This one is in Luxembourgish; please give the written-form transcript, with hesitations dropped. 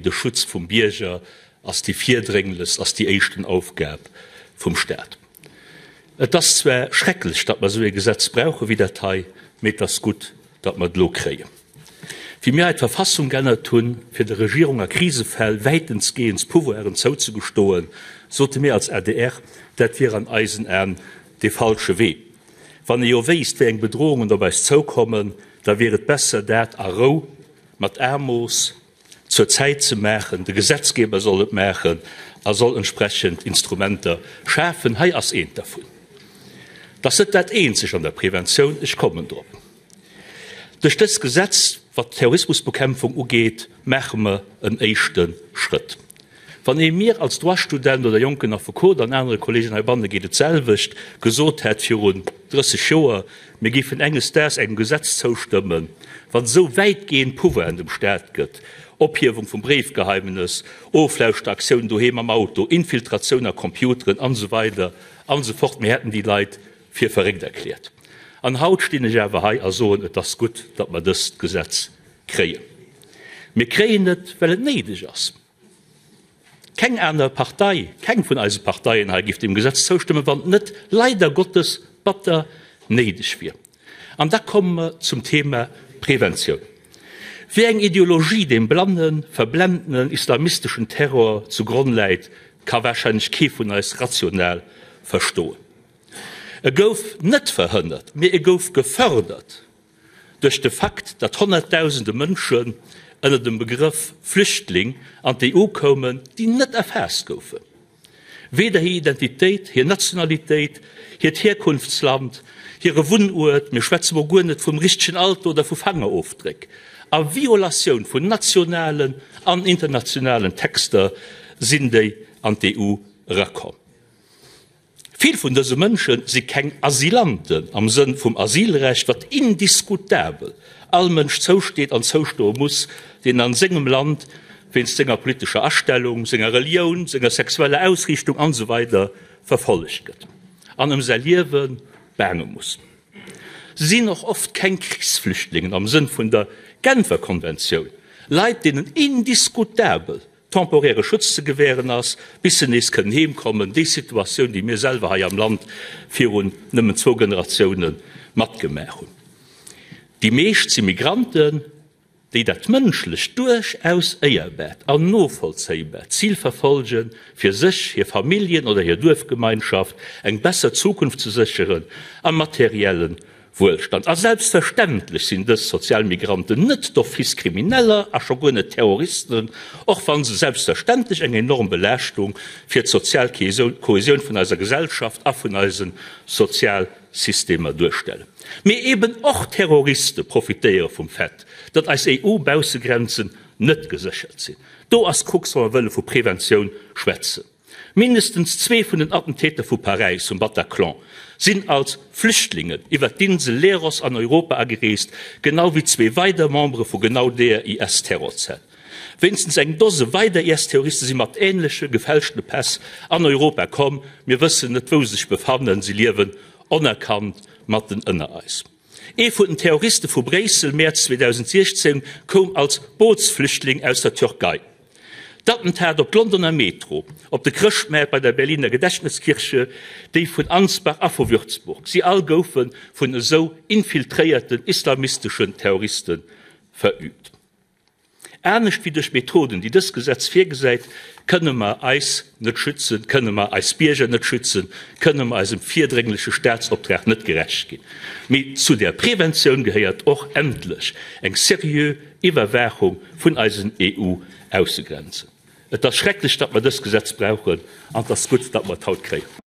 de Schutz vum Bierger ass déi virdrénglechst, ass déi éischten Aufgab vum Staat. Et ass zwar schrecklech, datt mer esou ee Gesetz brauche wéi dat hei, mee et ass gutt, datt mer et elo kréien. Wéi mir hei d'Verfassung geännert hunn, fir der Regierung a Krisefäll wäitensgehends Pouvoiren zouzegestoen, sote mir als adr, dat wier an eisen Aen dee falsche Wee. Wann ee jo wéisst, wéi eng Bedrohungen op eis zoukommen, da wier et besser, dat a Rou, mat Aemooss, zur Zäit ze maachen. De Gesetzgeber soll et maachen a soll entsprechend Instrumenter schafen. Hei ass eent dervun. Et ass net dat eenzeg an der Preventioun, ech kommen drop. Duerch dëst Gesetz, wat d'Terrorismusbekämpfung ugeet, maache mer en éischte Schrëtt. Wann ee mir als Droit-Student oder jonken Affekot, an anere Kollegen heibanne geet et d'selwecht, gesot hätt virun 30 Joer, mir géifen enges Daags engem Gesetz zoustëmmen, wat esou wäitgehend Pouvoiren dem Staat gëtt, Ophiewung vum Bréifgeheimnes, Oflauschteraktioun doheem am Auto, Infiltratioun a Computeren, an esou weider an esou fort, mir hätten déi Leit fir verréckt erkläert. An haut stinn ech awer hei a soen, et ass gutt, datt mer dëst Gesetz kréien. Mir kréien et, well et néideg ass. Keng aner Partei, keng vun eise Parteien hei géif deem Gesetz zoustëmmen, wann et net leider Gottes batter néideg wier. An da komme mer zum Thema Preventioun. Wéi eng Ideologie deem blannen, verblendenen islamisteschen Terror zu Gronn läit, ka wahrscheinlech kee vun eis rational verstoen. E gouf net verhënnert, mee e gouf gefërdert duerch de Fakt, datt honnertdausende Mënschen ënner dem Begrëff Flüchtling an d'EU koumen, déi net erfaasst goufen. Weder hir Identitéit, hir Nationalitéit, hiert Hierkunftsland, hire Wunnuert, mir schwätze mol guer net vum richtegen Alter oder vu Fangerofdréck, a Violatioun vun nationalen an internationalen Texter sinn déi an d'EU erakomm. Vill vun dëse Mënsche si keng Asylanten am Sënn vum Asylrecht, wat indiskutabel all Mënsch zousteet an zoustoe muss, deen an sengem Land wéinst senger politescher Astellung, senger Relioun, senger sexueller Ausriichtung an esou weider verfollegt gëtt an ëm säi Liewe baange muss. Se sinn och oft keng Krichsflüchtlingen am Sënn vun der Genfer Konventioun, Leit, deenen indiskutabel temporäre Schutz ze gewähren ass, bis se nees kënnen heem kommen, déi Situatioun, déi mir selwer hei am Land virun nëmmen zwou Generatioune matgemaach hunn. Déi meescht si Migranten, déi dat mënschlecht, duerchaus éierbart an novollzéibart Zil verfolgen, fir sech, hir Familljen oder hir Duerfgemeinschaft eng besser Zukunft ze sécheren a materiellen Wuelstand. A selbstverständlech sinn dës Sozialmigranten net d'office Krimineller a scho guer net Terroristen, och wa se selbstverständlech eng enorm Belaaschtung fir d'sozial Kohäsioun vun eiser Gesellschaft a vun eise Sozialsystemer duerstellen. Mee eben och Terroriste profitéiere vum Fait, datt eis EU-Baussegrenzen net geséchert sinn. Do ass d'Krux, wa mer wëlle vu Preventioun schwätzen. Mindestens zwee vun den Attentäter vu Paräis, vum Bataclan, sinn als Flüchtlingen iwwer d'Insel Leros an Europa agereest, genau wéi zwee weider Membere vu genau deeër IS-Terrorzell. Wéinstens eng Dose weider IS-Terroriste si mat änleche gefälschtene Päss an Europa komm. Mir wëssen net, wou se sech befannen, si liewen onerkannt matten ënner eis. Ee vun den Terroriste vu Bréissel, Mäerz 2016, koum als Bootsflüchtling aus der Türkei. D'Attentat op d'Londoner Metro, op de Chrëschtmaart bei der Berliner Gedächtniskirche, déi vun Ansbach a vu Würzburg, si all goufe vun esou infiltréierten islamisteschen Terroriste verüübt. Anescht wéi duerch d'Methoden, déi dëst Gesetz virgesäit, kënne mer eis net schützen, kënne mer eis Bierger net schützen, kënne mer eisem virdréngleche Staatsoptrag net gerecht ginn. Mee zu där Preventioun gehéiert och endlech eng seriö Iwwerwaachung vun eisen EU-Aussegrenzen. Et ass schrecklech, datt mer dëst Gesetz brauchen, an et ass gutt, datt mer et haut kréien.